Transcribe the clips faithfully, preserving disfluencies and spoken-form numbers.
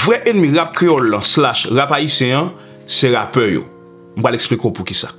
Vrè enmi rap kreyòl lan slash rap ayisyen an, se rapè yo. M pral eksplike w poukisa.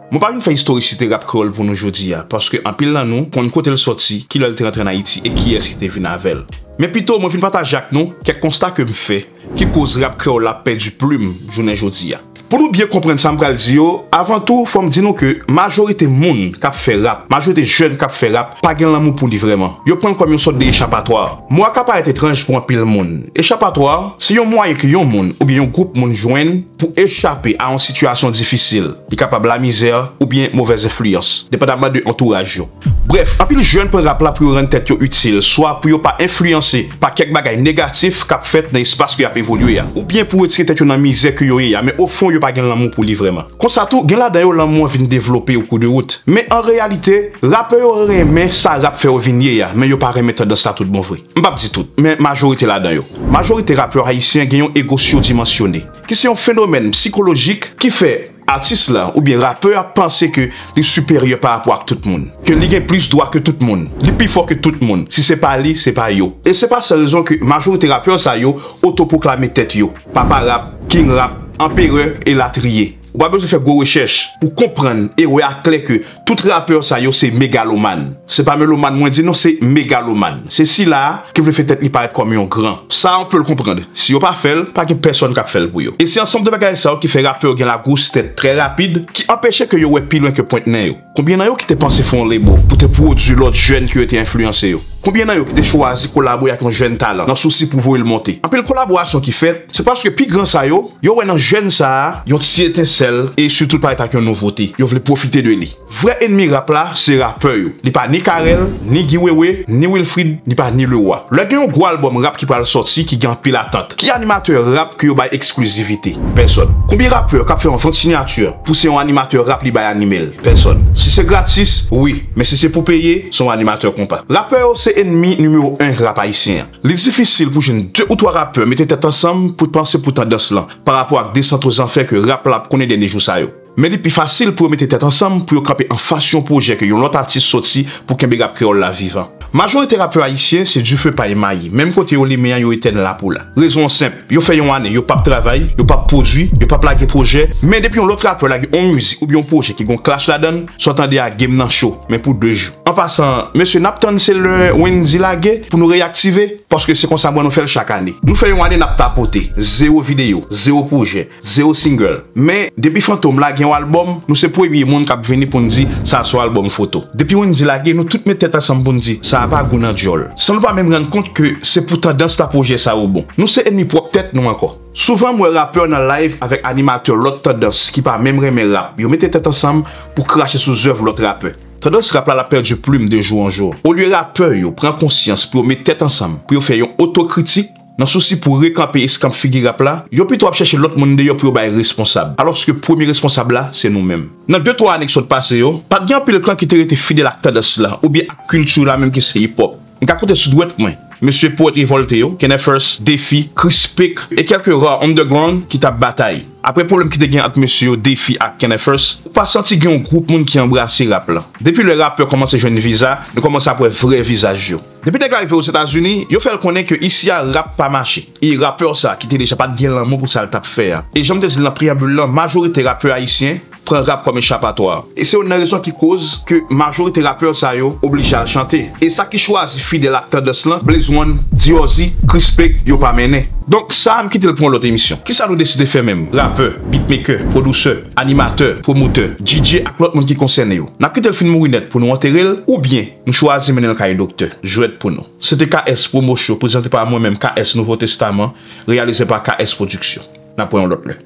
Mwen pa vin fè istorisite rap kreyòl pou nou jodi a, paske anpil nan nou konn kote l sòti, kilè l te rantre ann Ayiti e kiyès ki te vin avè l. Men pito, mwen vin pataje ak nou kèk konsta ke m fè ki koz rap kreyòl la pèdi plim jounen jodi a. Pou nou byen konprann sa m pral di yo, avan tou, fò m di nou ke majorite moun k ap fè rap, majorite jèn k ap fè rap, pa gen lanmou pou li vrèman. Yo pran l kòm yon sòt de echapatwa. Mo a ka parèt etranj pou anpil moun. Echapatwa, se yon mwayen ke yon moun oubyen yon gwoup moun jwenn pou echape a yon sitiyasyon difisil. Li kapab lamizè oubyen movèz enfliyans, depandamman de antouraj yo. Brèf, anpil jèn pran rap la pou yo rann tèt yo itil, swa pou yo pa enfliyanse pa kèk bagay negatif k ap fèt nan espas ke y ap evolye a, oubyen pou retire tèt yo nan mizè ke yo ye a, men ofon yo pa gen lanmou pou li vrèman. Konsa tou, gen ladan yo lanmou an vin devlope okou de wout. Men an reyalite, rapè yo renmen sa rap fè yo vin ye a, men yo pa renmen tandans la tout bon vre. M p ap di tout, men majorite ladan yo. Majorite rapè ayisyen gen yon ego sidimansyone, ki se yon fenomèn sikolojik ki fè atis la oubyen rapè a panse ke li siperyè pa rapò ak tout moun, ke li gen plis dwa ke tout moun, li pi fò ke tout moun. Si se pa li, se pa yo. E se pa san rezon ke majorite rapè sa yo otopwoklame tèt yo papa rap, king rap, anperè, elatriye. Ou pa bezwen fè gwo rechèch pou konprann e wè aklè ke tout rapè sa yo se megalomàn. Se pa melomàn mwen di non, se megalomàn. Se sila a ki vle fè tèt li parèt kòm yon gran. Sa a, on peut le comprendre. Si yo pa fè l, pa gen pèsonn k ap fè l pou yo. E se ansanm de bagay sa yo ki fè rapè yo gen lagwostèt trè rapid, ki anpeche ke yo wè pi lwen ke pwent nen yo. Konbyen nan yo ki te panse fè yon lebo pou te pwodui lòt jèn ke yo te enfliyanse yo? Konbyen nan yo ki te chwazi kolabore ak yon jèn talan nan sousi pou voye l monte? Anpil kolaborasyon ki fèt, se paske pi gran sa yo, yo wè nan jèn sa a yon ti etensèl e sitou l parèt ak yon nouvote. Yo vle pwofite de li. Vrè enmi rap la, se rapè yo. Li pa ni Carel, ni Guy Wewe, ni Wilfrid, li pa ni Leroy. Lè gen yon gwo albòm rap ki pral sòti, ki gen anpil atant, ki animatè rap ke yo bay eksklizivite? Pèsonn. Konbyen rapè k ap fè yon vant sinyati pou se yon animatè rap li bay anime l? Pèsonn. Si se gratis, wi, men si se pou peye, se yon animatè konpa. Rapè yo se enmi nimewo en rap ayisyen an. Li difisil pou jwenn de ou twa rapè mete tèt ansanm pou panse pou tandans lan, pa rapò ak desanto zanfè ke rap la ap konnen dènye jou sa yo. Men li pi fasil pou yo mete tèt ansanm pou yo kanpe anfas yon pwojè ke yon lòt atis soti pou kenbe rap kreyòl la vivan. Majorite rapè ayisyen se dife pay mayi, menm kote yo limen an yo etèn lapoula. Rezon an senp, yo fè yon ane, yo p ap travay, yo p ap pwodui, yo p ap lage pwojè, men depi yon lòt rapè lage yon mizik oubyen yon pwojè ki gen yon clash ladan l, sa w tande a game nan cho, men pou de jou. An pasan, mesye, n ap tann se lè Wendy lage pou nou reyaktive. Paske se konsa mwen nou fè l chak ane. Nou fè yon ane n ap tapote, zewo videyo, zewo pwojè, zewo single. Men, depi Fantom lage yon albòm, nou se premye moun k ap vini pou n di sa a se yon albòm foto. Depi Wendy lage, nou tout met tèt ansanm pou n di sa a pa gou nan djòl. San nou pa menm rann kont ke se pou tandans la pwojè sa yo bon. Nou se enmi pwòp tèt nou ankò. Souvan m wè rapè nan live avèk animatè lòt tandans ki pa menm renmen rap, yo mete tèt ansanm pou krache sou zèv lòt rapè. Tandans rap la, l ap pèdi plim de jou an jou. Olye rapè yo pran konsyans pou yo met tèt ansanm, pou yo fè yon otokritik, nan sousi pou rekanpe eskanp figi rap la, yo pito ap chèche lòt moun deyò pou yo bay responsab, alòske premye responsab la, se nou menm. Nan de twa ane ki sot pase yo, pa t gen anpil klan ki te rete fidèl ak tandans la, oubyen ak kilti la menm ki se hip hop. M ka konte sou dwèt mwen mesye Powèt Revòlte yo, Kenefers, Defi, Crispic, e kèlke ra underground ki t ap batay. Apre pwoblèm ki te gen ant mesye yo, Defi ak Kenefers, ou pa santi gen yon gwoup moun ki anbrase rap lan. Depi lè rapè kòmanse jwenn viza, nou kòmanse ap wè vrè vizaj yo. Depi nèg la rive Ozetazini, yo fè l konnen ke isi a rap pa mache. E rapè sa ki te deja pa t gen lanmou pou sa l t ap fè a. E jan m te di l nan preyabul lan, majorite rapè ayisyen pran rap kòm echapatwa. E se youn nan rezon ki koz ke majorite rapè sa yo oblije al chante. E sa ki chwazi fidèl ak tandans lan, Blaze One, Diorzi, Crispic, yo pa mennen. Donk sa a m kite l pou yon lòt emisyon. Kisa nou deside fè menm? Rapè, beatmaker, pwodiktè, animatè, pwomotè, D J ak lòt moun ki konsène yo. N ap kite l fin mouri nèt pou nou antere l, oubyen nou chwazi mennen l kay doktè? Jwèt pou nou. Se te K S Promotion, prezante pa mwen menm, K S Nouvo Testaman, reyalize pa K S Production. N ap wè yon lòt lè.